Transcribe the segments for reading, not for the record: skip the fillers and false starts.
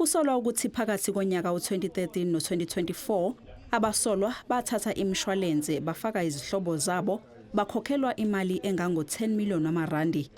Kusolwa ukuthi phakathi konyaka u-2013 no-2024 abasolwa bathatha imishwalense, bafaka izihlobo zabo, bakhokhelwa imali engango-10 million wamarandi.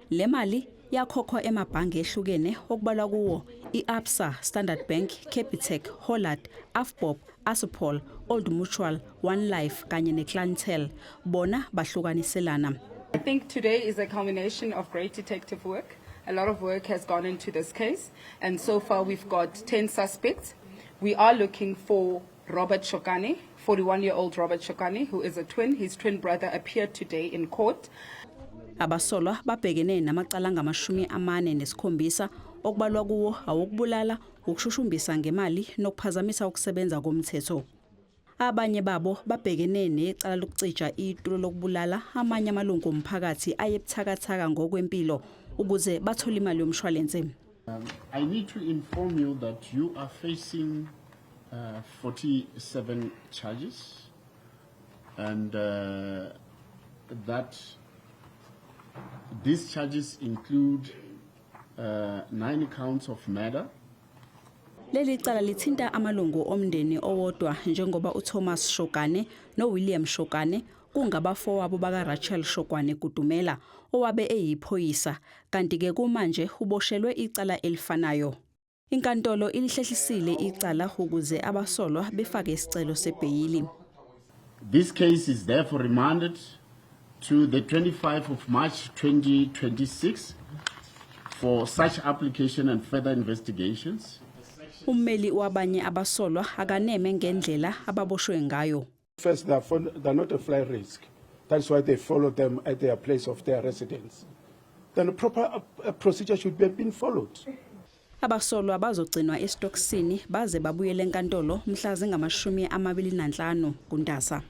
Le mali yakhokhwa emabhange ehlukene, okubalwa kuwo i-Absa, Standard Bank, Capitec, Hollard, Avbob, Assupol, Old Mutual, One Life kanye neClientele. Bona bahlukaniselana. I think today is a culmination of great detective work. A lot of work has gone into this case, and so far we've got 10 suspects. We are looking for Robert Shokane, 41 year old Robert Shokane, who is a twin. His twin brother appeared today in court. Abasolwa babhekene namacala angama-47, okubalwa kuwo awokubulala, ukushushumbisa ngemali nokuphazamisa ukusebenza komthetho. Abanye babo babhekene necala lokucija itulo lokubulala amanye amalungu omphakathi ayebuthakathaka ngokwempilo ukuze bathole imali yomshwalense. I need to inform you that you are facing 47 charges and that these charges include nine counts of murder. Leli cala lithinta amalungu omndeni owodwa, njengoba uThomas Shokane noWilliam Shokane kungabafowabo bakaRachel Shokwane Kudumela, owabe eyiphoyisa, kanti ke kumanje uboshelwe icala elifanayo. Inkantolo ilihlehlisile icala ukuze abasolwa befake isicelo sebheyili. This case is therefore remanded to the 25 of March 2026 for such application and further investigations. Ummeli wabanye abasolwa akaneme ngendlela ababoshwe ngayo. First, they're not a flight risk. That's why they follow them at their place of their residence. Then a proper procedure should have been followed. Abasolwa bazogcinwa esitokisini baze babuyele enkantolo mhla zingama-25 kuNdasa.